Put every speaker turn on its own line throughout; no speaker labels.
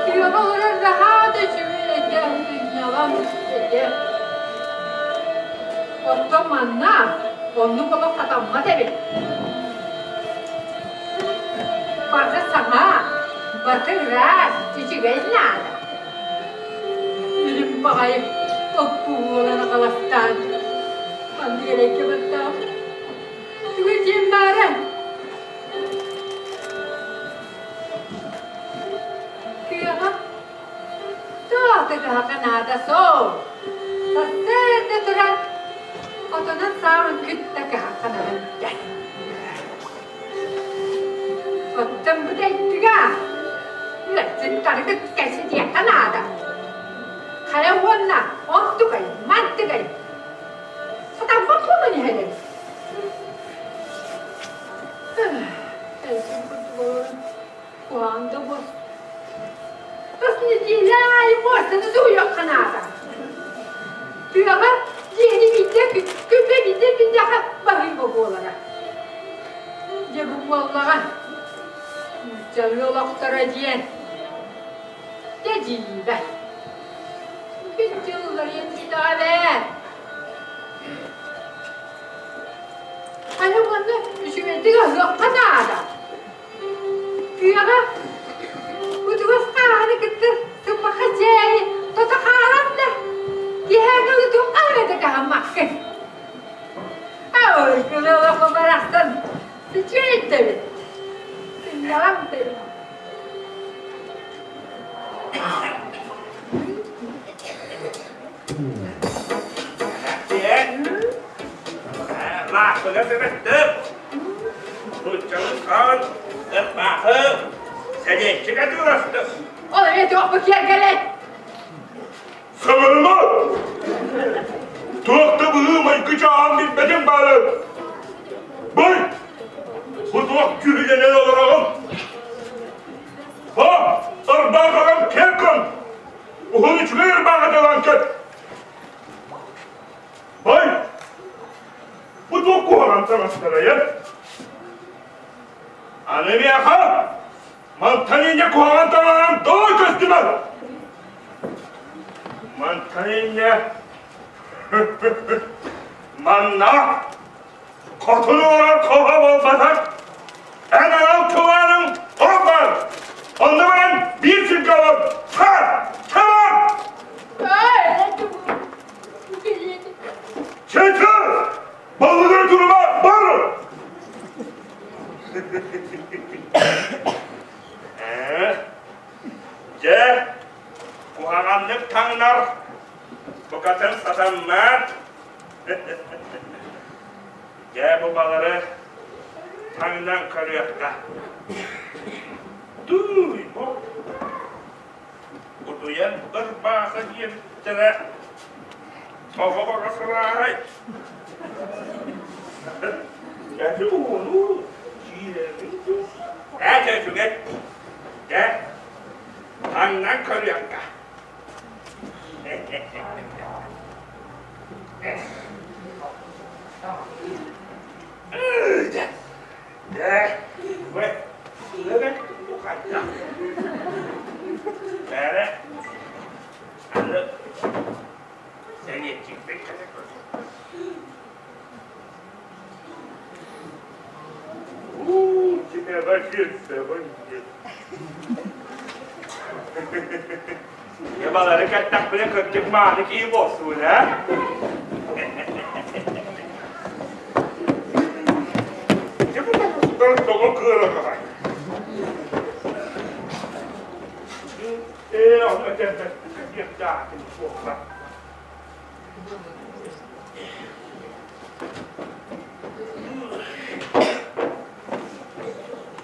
Тыаҕа олорор наһаа да үчүгэй этэ, сынньалаҥ этэ. Оттон манна оннук олох хатаммат эбит. Барыта саҥа, барыта ыраас, үчүгэй наада. Үрүҥ баҕайы оппу буолан аҕаластаан маннык эрэйгэ баттаах. Тугу этиэм баара? Тыаҕа Туох наада суох. Сарсыарда туран отонун сааҕын кытта кыһахханарын бүтэр. Оттон бу дойдуга ыалдьыттаргыт кэситиэххэ наада. Хайа уонна онтукай, мантыкай сатаммат буолан иһэлэр. Эйигин курдук олорон Куһаҕан да буол. Хас нэдиэлэ аайы муостаны сууйуохха наада. Тыаҕа дьиэни биирдэ күҥҥэ биирдэ күннэхэ баһыыба буолара. Дьэ бу буоллаҕа нууччалыы олохторо диэн дьэ дьиибэ. Күн дьылларыйан истэҕэ эбээт. Аны уонна үчүгэйдик аһыахха наада. Тыаҕа утугас хааһыны кытта сыппаха чээйи тото хаалан да, киэһээҥҥи утуох аһыата таһыммаккын. Ой, кылыалахха барахсан үчүгэй да эбит. Сынньалаҥ да эбит.
Лаахпыга сырыттым. Нууччалыы ырбаахы, сэлиэччик атыыластым.
Ол эмиэ туохпу киэргэлэй?
Саҥарыма! Туох да быһыы-майгы чааһын билбэтим баары. Бай! Бу туох күһүнэнэн олороҕун? О, ырбаахыгын киэр Уһун үчүгэй ырбааҕы талан кэт. Ой! Бу туох куһаҕан таҥастарай, э? Аны миэхэ мантан инньэ куһаҕан таҥаһым тоҕо көстүбэт? Мантан инньэ манна Хотун олорор хоһо буолбатах. Эн анал кылааныҥ ол бар. Онно баран биир сиргэ олор. Ха! Чабар! Чэчэ! Баллыгыр турума бар! Дьэ, куһаҕаннык таҥнар, букатын сатаммат. Дьэ, бу балары таҥнан көрүөххэ. Тууй, бу утуйан ырбаахы диэбиттэрэ тоҕо баҕа сылааһай? Дьэ, ууну киирэбин дуу? Ээ, дьэ, үчүгэй. Дьэ, таҥнан көрүөххэ. Балары кэттэхпинэ кырдьык мааны киһи буолсуун, ээ? Тоҕо кыара Ээ, онно кэлбэт буолла.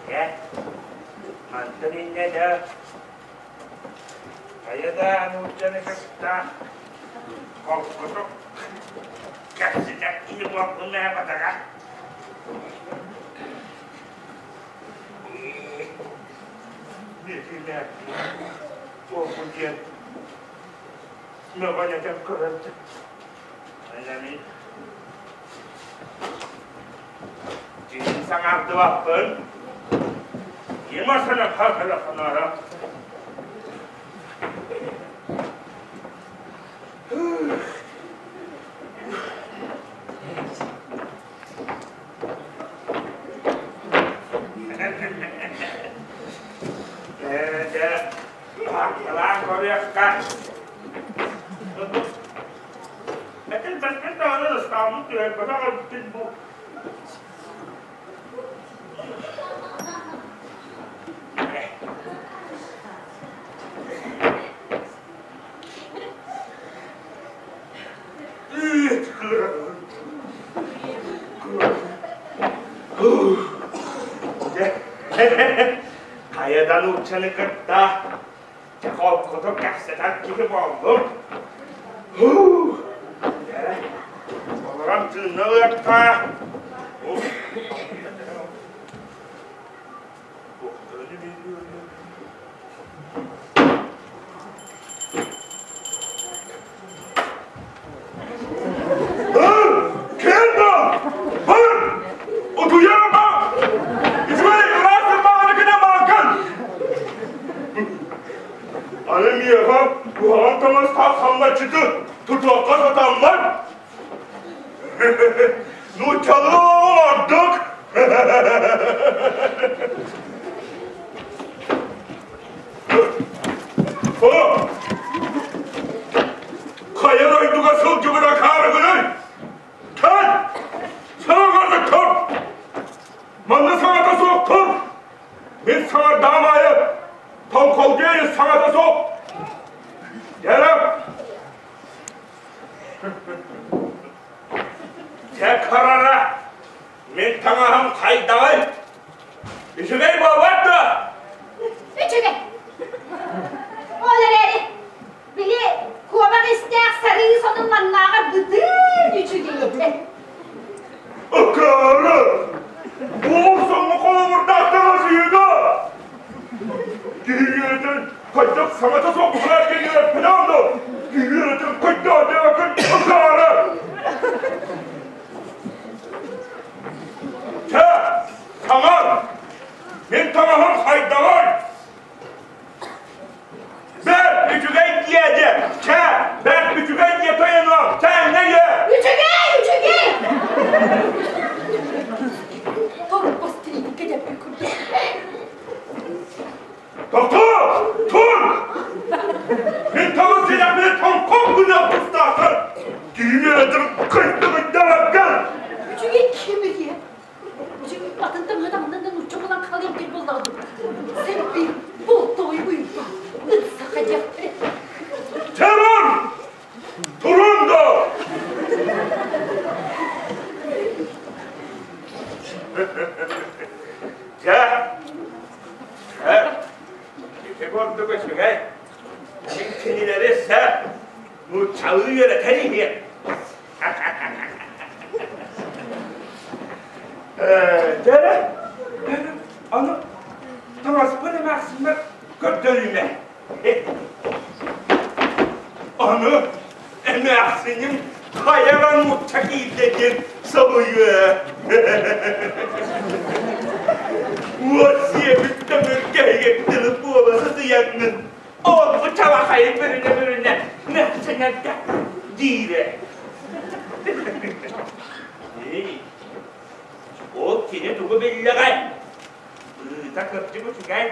Ээ, мантан инньэ да хайа да нууччаны кытта холкутук кэпсэтэр киһи буолбун ээ батаҕа. Эмээхсин ол-бу диэн мөҕөн этэн көрөрдө. Эн Дьиҥин саҥардыбаппын. Има сана хахала ханаара. Ээ, баарталаан көрүөххэ. Этин тэспит даҕаны ыстааммыт түһэрбэтэх эбиппин бу. Хайадан ууччаны кытта холкутук кэпсэтэр киһи буоллум. Олорон тыынна ылыахха. Аны миэхэ куһаҕан таҥастаах хамначчыты тутуохха сатаммат. Нууччалыы ордук. Хайа дойдуга сылдьыбыт акаарыгыный? Кэл! Саҥаҕарда көр! Манна саҥата суох тур! Мин саҥардаҕым аайы тоҥхолдьуйа саҥата суох! Дьэ Дьэ харара! Мин таҥаһым хайдаҕый? Үчүгэй буолбат дуо?
Үчүгэй. Ол эрээри, били куобах истээх сарыы сонун маннааҕар бытыын үчүгэй этэ.
Акаары! Буол соҥҥо холобурдаах таҥас үһү Киһи үөрэтэн хайдах саҥата суох быһаар диэн үөрэппэтэҕим дуо? Киһи үөрэтэн хайдах диэбэккин акаары! Чэ, саҥар! Мин таҥаһым хайдаҕый? Бэрт үчүгэй диэдэ! Чэ, бэрт үчүгэй диэ тойонуом! Чэ, иннэ диэ!
Үчүгэй, үчүгэй! Торбос тирииккэ тэппит курдук.
Тохтоо! Тур! Мин таҥас сирэхпини тоҥхох гыныах тустааххын! Киһи үөрэтэр кыйтыгыйдаабаккын!
Үчүгэй ким билиэ? Үчүгэй атын таҥаһы таҥнан да нуучча буолан хаалыам диир буоллаҕа дуу? Син биир болтоҕой уйба, ыт саха диэхтэрэ.
Террор! Турун да! Дьэ, ити курдук үчүгэй. Мин кинилэри сэ нууччалыы үөрэтэн иһиэм. Дьэ, ону таҥаспын эмээхсиммэр көрдөрүүмэ. Ону эмээхсиним хайаҕа нуучча киирдэ диэн соһуйуо. Уот сиэбит төҥүргэһигэр дылы буола сытыйаҥҥын ол-бу чалахайы бүрүнэ-бүрүнэ мөхсөнөргө диирэ. Ол кини тугу биллэҕэй? Быыта кырдьык үчүгэй.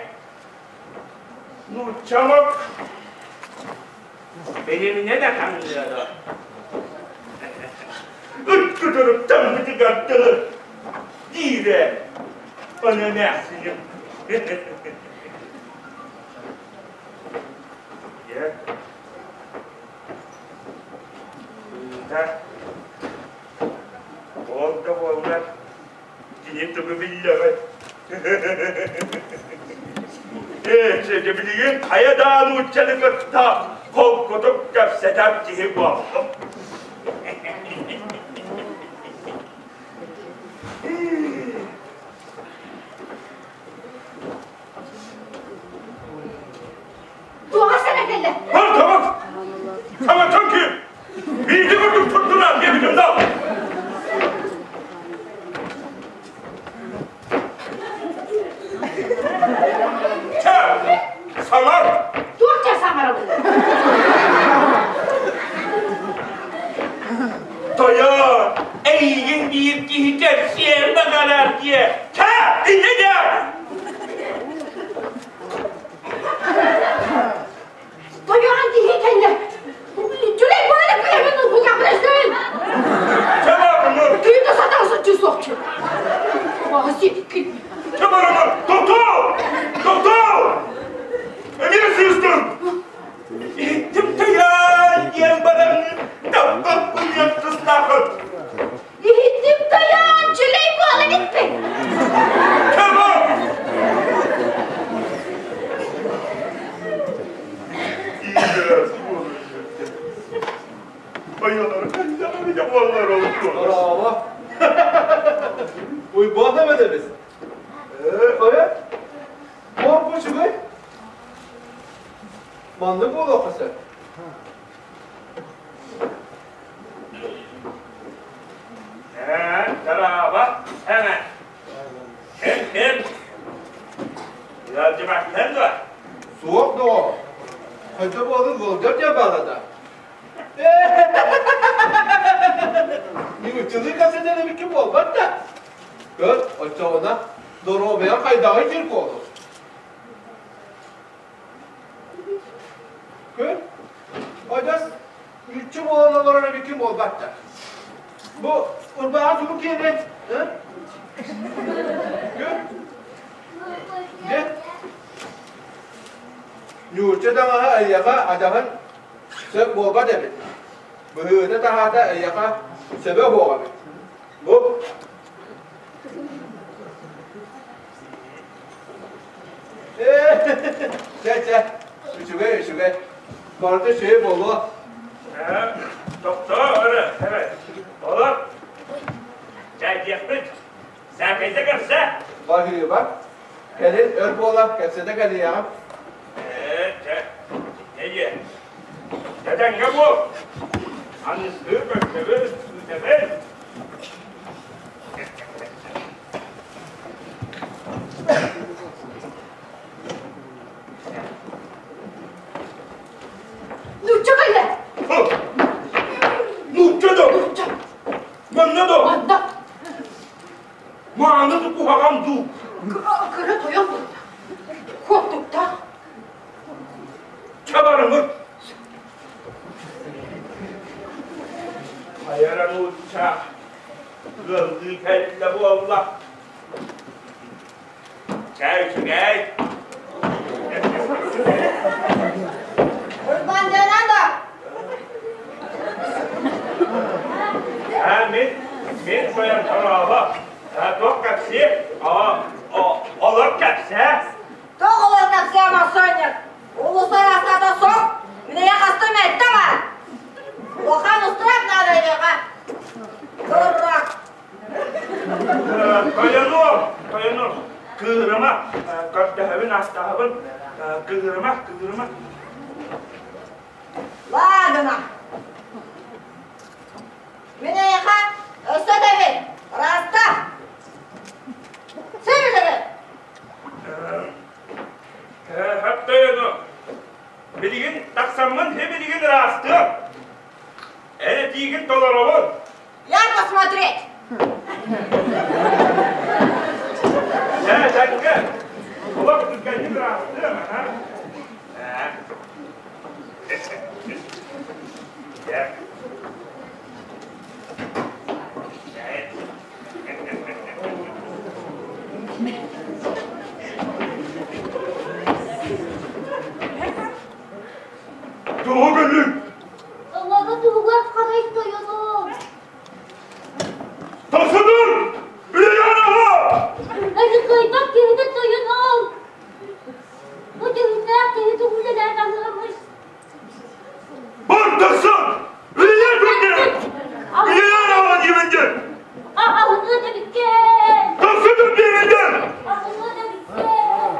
Нууччалык билиминэ да таҥныа Ыт күтүрүк таҥмытыгар дылы диирэ. Ону эмээхсиним. Дьэ, быыта ол да буоллар кини тугу биллэҕэй? Ээ, чэ, билигин хайа да нууччаны кытта холкутук кэпсэтэр киһи буоллум. диэ! Чэ, инньэ диэ!
Тойоҕон киһи кэллэ. Дьүлэй буолан эппиэмин уһугаппын
Чэ барымы!
Күйүтэ сатаан сылдьыы суохчу. Сикки.
Чэ барымы! Тохтоо! Тохтоо! Эмиэ сыыстым! Иһиттим тыйаан диэн баран таппаппын диэн тыстаахын.
Иһиттим тойон, дьүлэй буолан иппин.
Кого?
Bravo. Уйбуон эмэдэбис. Э, Морпу үчүгэй. Маннык буолуохха сөп.
Ээ, дорообо, эмэ. Ким-ким? Ыалдьыбаккын дуо?
Суох, доҕор. Хайда буолун ыалдьар диэн баара да. Ньуччалыы кэпсэтэр эбиккин буолбат да. Көр, оччоҕуна доруобуйаҥ хайдаҕый диир буолуо. Көр, адьас Мүччү буолан олорор эбиккин буолбат да. Бу ырбааҕа тугу киэбэй? Күн? Дьэ? Ньуучча таҥаһа эйиэхэ адьаһын сөп буолбат эбит. Быһыыта-таһаата эйиэхэ сөбө буоҕа эбит. Бу Чэ, чэ, үчүгэй, үчүгэй. Барыта үчүгэй буолуо.
Тохтоо өрө, эрэ. Олор. Чэйдиэхпит. Сээкэйдэ көрсө.
Баһыыба. Кэлин өр буолан кэпсэтэ кэлиэҕим.
Ээ, чэ. Эйэ. Тэтэҥҥэ буол. Анныстыы көрсөбүт, күүтэбит.
Нуучча кэллэ!
Нуучча да?
Нуучча!
Манна да?
Манна!
Мааны да куһаҕан дуу?
Кыра тойон буолла. Куоптуктаах.
Чабарымыт. Хайара нуучча ыаллыы кэллэ буолла. Чэ, үчүгэй.
Урбан дьанада.
Ha, мен, мен соян тараба. Туох кэпсиэ? Олор кэпсээ.
Тоқ олор кэпсээ масонник. Улусар астата сок. Мине хастым эттем а. Улахан устурап надо эйиэхэ. Дурак.
Тойонуом, тойонуом, кыырыма, көрдөһөбүн, астаһабын, кыырыма, кыырыма.
Ладно. Мин эйиэхэ өссө этэбин. Ыраста. Сөбүлэбин.
Тойону, билигин тахсаммын билигин ыраастыам. Эн этиигин толоробун.
Я посмотреть.
Чэ, тэҥҥэ. Олох түргэнник ыраастыам, аха. Дьэ. Тоҕо кэллиҥ?
Оҕоҕо туһугар харай тойонум.
Тахсытын! Үлэйэн аҕа!
Ырыкайбат киһитэ тойонум. Бу дьүһүннээх киһи тугу үлэлээн аһыамый?
Бар тахсан! Үлэйэн күннэ! Үлэйэн аҕа диэбиндин!
Аһыныа да бүккэн!
Тахсытын диэбиндин!
Аһыныа да бүккэн!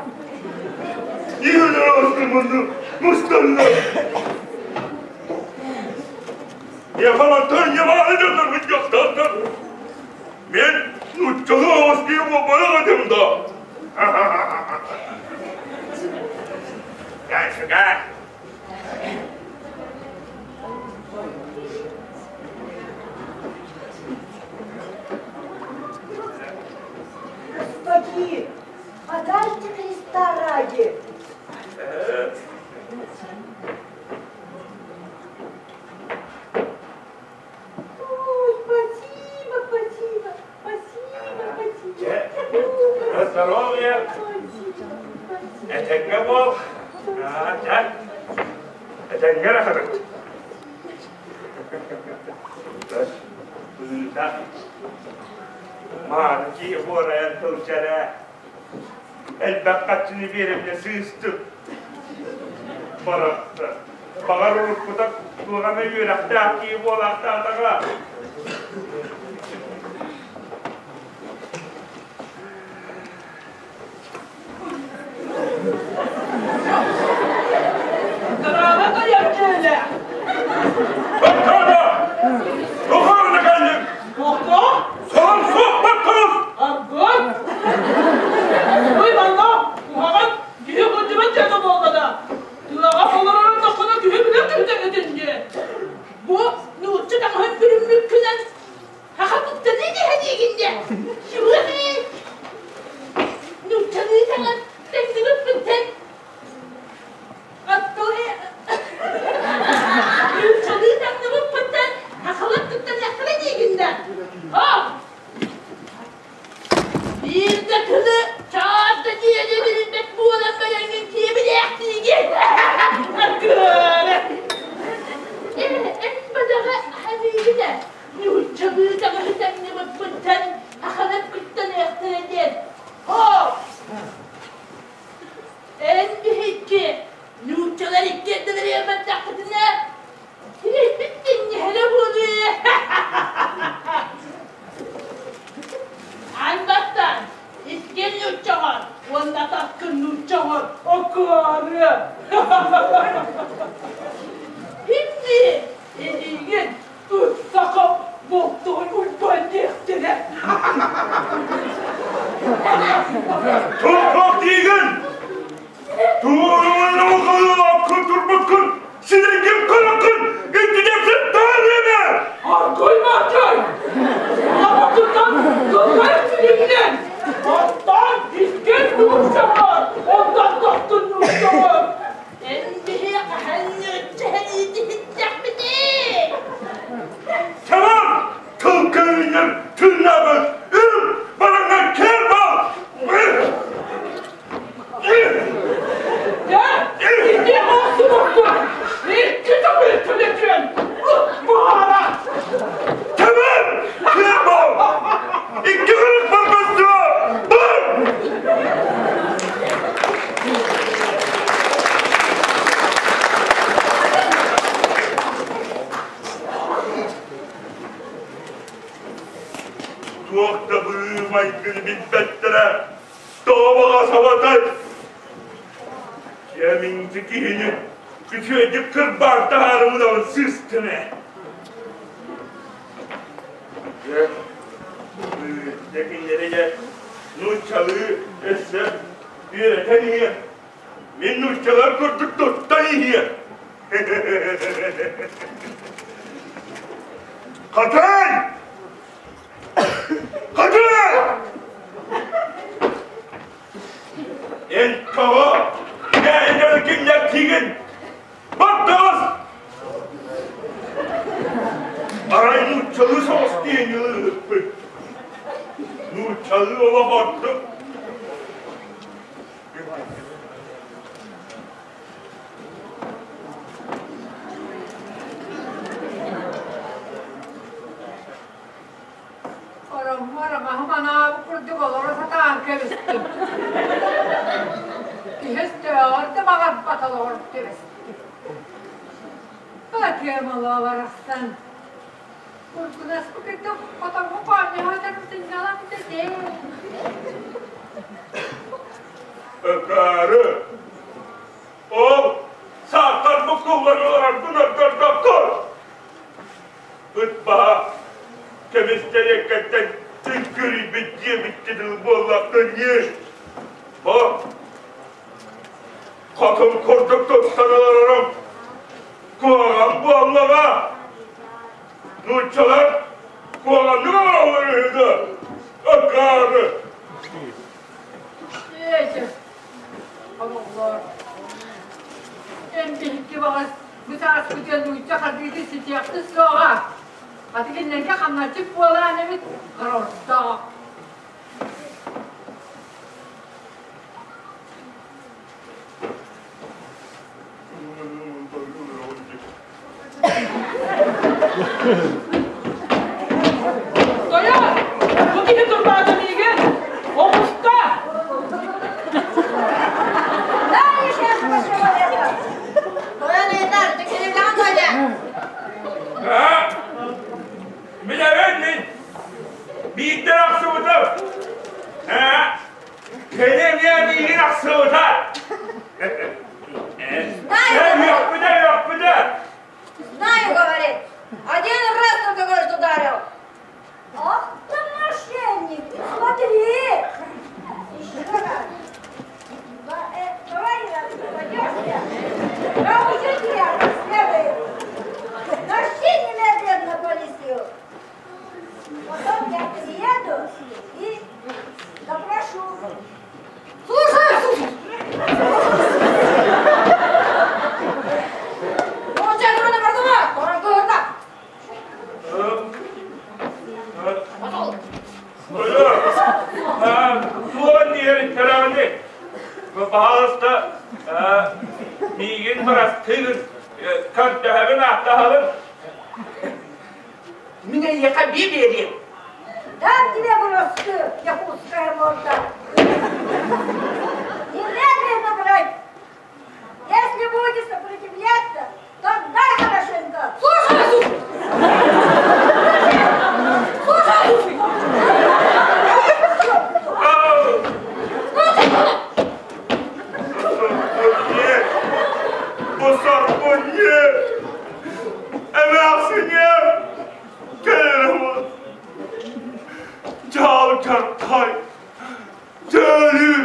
Ийэлэр астыммынны мустанна! Яхалантан ямааны дьоннорбут дьахтартар Мен нуччалыы оҕус киһи буолбатах этим да. Дальше,
дии! Подайте Христа ради! Ой, спасибо, спасибо, спасибо, спасибо.
Здоровья! Этэҥҥэ буол! Чэ, этэҥҥэ эрэ сырыт. Быыта мааны киһи буорайан сылдьар ээ. Элбэх хаччыны биэрэмминэ сыыстым. Барахсан. Баҕар уруккута туох эмэ үөрэхтээх киһи буолаахтаатаҕа.
Дорообо тойон
Баттаана! Тухарына кэллим!
Туохха?
Соһон суохпаппын!
Аргын! Уй манна куһаҕан киһи кырдьыбат дьиэтэ буоллаҕа. Тыаҕа олорорун тоххуна киһи билэр киһитэ этинньи. Бу нуучча таҥаһын бүрүммүккүнэн Аха туттаныы дэһэниигин дэ. Чугас Нууччалыы таҥан тэҥнибиппиттэн Нууччалыы таҥныбыппыттан сахалар туттаныахтара диигин да. О! Биир да тылы чаас да диэни билбэт буолан бараҥҥын киэбилээхтиигин. Аргыара. Эн бадаҕа ханыыгын ээ. Нууччалыы таҥаһы таҥныбыппыттан аханан куттаныахтара диэн. Оо! Эн биһикки нууччалар икки ардыларыгар бардаххытына сирэйбит синньэһэрэ буолуо. Аан бастаан искин нууччаҕар уонна таскын нууччаҕар акаарыа. Кимдии эйигин Саха болтоҕой Уйбаан диэхтэрэ.
Туох диигин? Туоруҥун аккын турбуккун, сирэйгин хараххын интигэр сыттаар диэмэ!
Аргуй Мачай! Абытынан кылгай силимнэн! Оттон искин нууччаҕар, онтон тохтун нууччаҕар! Эн биһиэхэ ханньыыччаһыниитиһиттэхпитий?
Tamam! Тыл көлүннэр тыыннаабыт үм бараҥҥа кэр бал!
Дьэ, ити охсубуккун! Икки төгүл төлөтүөн! Баара!
Tamam! Кэр бал! Икки кырык барбастыа! Бар! Туох да быһыы-майгыны билбэттэрэ, тоҕо сабатай? Кэмиҥчи киһини үчүгэйдик кырбаан таһаарымынан сыыстым ээ. Дьэ, дьэ кинилэри дьэ нууччалыы өссө үөрэтэн иһиэ. Мин нууччалар курдук туттан иһиэ. Хатай! Хатай! Эн тоҕо бэйэҥ киннэр Баттаҕас! Арай нууччалыы соҕус диэн ыыппыт. Нууччалыы олох ордук.
Ороммор аҥаһым анаабыт курдук олоро сатаан кэбистим. Киһи өстөөҕөр да баҕарбат олоҕор түбэстим. Бакыамала барахсан. Куркунаспы кытта хотоҥҥо хоонньоһо сынньалаҥ дэтээ.
Акаары! Ол саатар буккуллан олороргун ордордоккун! Ыт баһа кэмистэриэккэттэн түҥкүрүйбүт диэбиккэ дылы буоллаххын ньии. Бу хотун курдук туттан олорорум куһаҕан буоллаҕа. Нууччалар куһаҕаннык олороллор үһү дуо? Акаары!
сааспытыгар нуучча хардыытын ситиэхпит суоҕа. Хата кинилэргэ хамначчыт буолаан эбит ордоох.
Тойон, бу киһи турбаата миигин! Оҕуста!
Тойон ыйытар, тиксириилэҕин дуо
Билэбин мин. Биирдэ ахсыбытым. Кини эмиэ миигин ахсыбыта. Үөхпүтэ, үөхпүтэ.
Знаю, говорит. Один раз только, говорит, ударил. Ах ты мошенник! Смотри! Еще раз. Два, давай, попадешься. Научу тебя как следует. Дожди немедленно полицию. Потом я приеду и допрошу.
Слушай, слушай!
Суон диэри Баһаалыста миигин бырастыыгын көрдөһөбүн ааттаһабын.
Мин эйиэхэ бии биэриэм.
Дам тебе бырасты, якутская морда. Немедленно брать. Если будешь сопротивляться, то дай хорошенько.
Слушай, слушай!
Бу сорбунньу! Эмээхсиниэ! Кэлэрэ Чаал-чархай! Чөөлүү!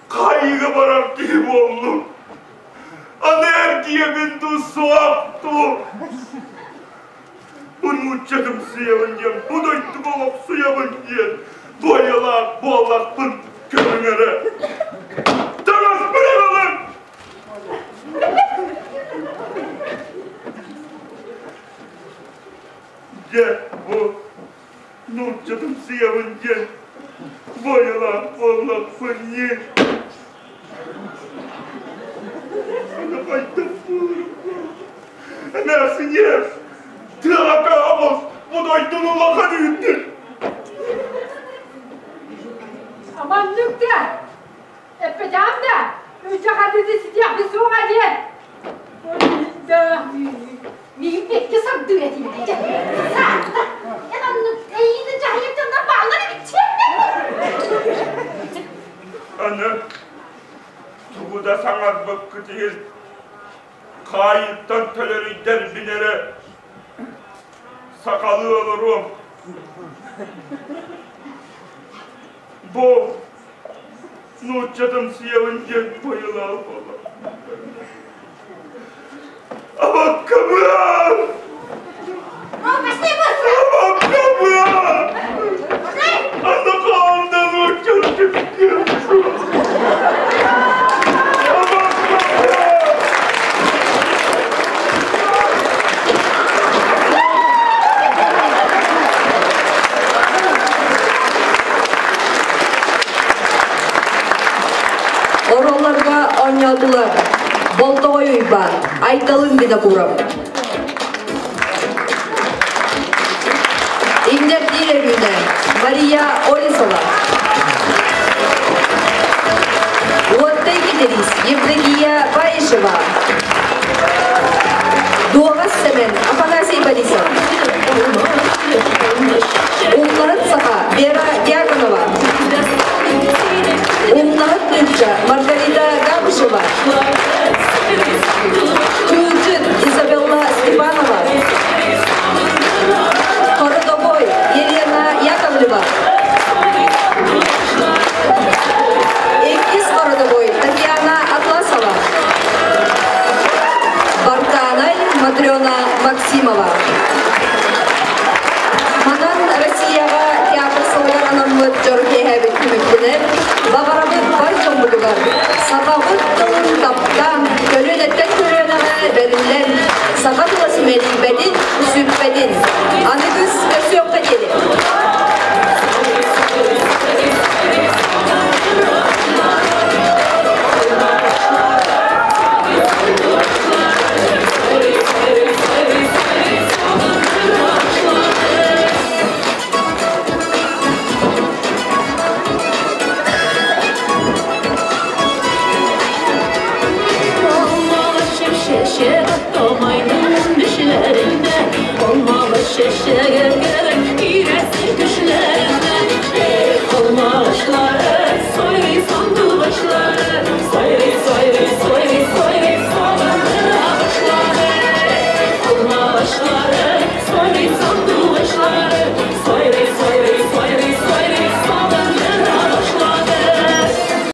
Хайыга барар киһи буоллум! Аны эргийэбин дуу, суох дуу? Бу нууччатым сыйабын диэн, бу дойдуга олохсуйабын диэн буойалаах буоллахпын көрүҥ эрэ. Таҥаспын ылын! Дьэ, бу нууччатым сыйабын диэн буойалаах буоллахпын ньии. Аны хайдах буоларым Эмээхсиниэ, тыаҕа көһөҕүс, бу дойдуну улахан үүттүн.
Аманнык да, эппэтэҕим да, үчэ хардыыты ситиэхпит суоҕа диэн. Да,
Миигин бэккэ сардыыр этим дии. Саатта, эн оннук эйиини дьаһайар дьоннор бааллар эбит.
Аны тугу да саҥарбыккыт иһин хаайыттан төлөрүйдэрбин эрэ сахалыы олоруом. Бу нууччатым сиэбин диэн байылаах буолар. Абаккабыан!
Ну, пошли быстро!
Абаккабыан!
Пошли!
Аны хаанда нууччалыы Абаккабыан!
Оруолларга оонньоотулар Болтоҕой Уйбаан, Айталын Винокуров. Иҥнэрдиир Өрүүнэ, Мария Олесова. Уоттай Китерис, Евдокия Баишева. Дуоҕас Сэмэн, Афанасий Борисов. Умнаһыт Саха, Вера Дьяконова. Умнаһыт Нуучча, Маргарита Габышева. Чуучут Изабелла Степанова. Хородовой Елена Яковлева. Иккис хородовой Татьяна Атласова. Бартанай Матрена Максимова. Манан Россияҕа театр сылыгар анаммыт дьоро киэһэбит түмүктэнэр. Баҕарабыт бар дьоммутугар сахабыт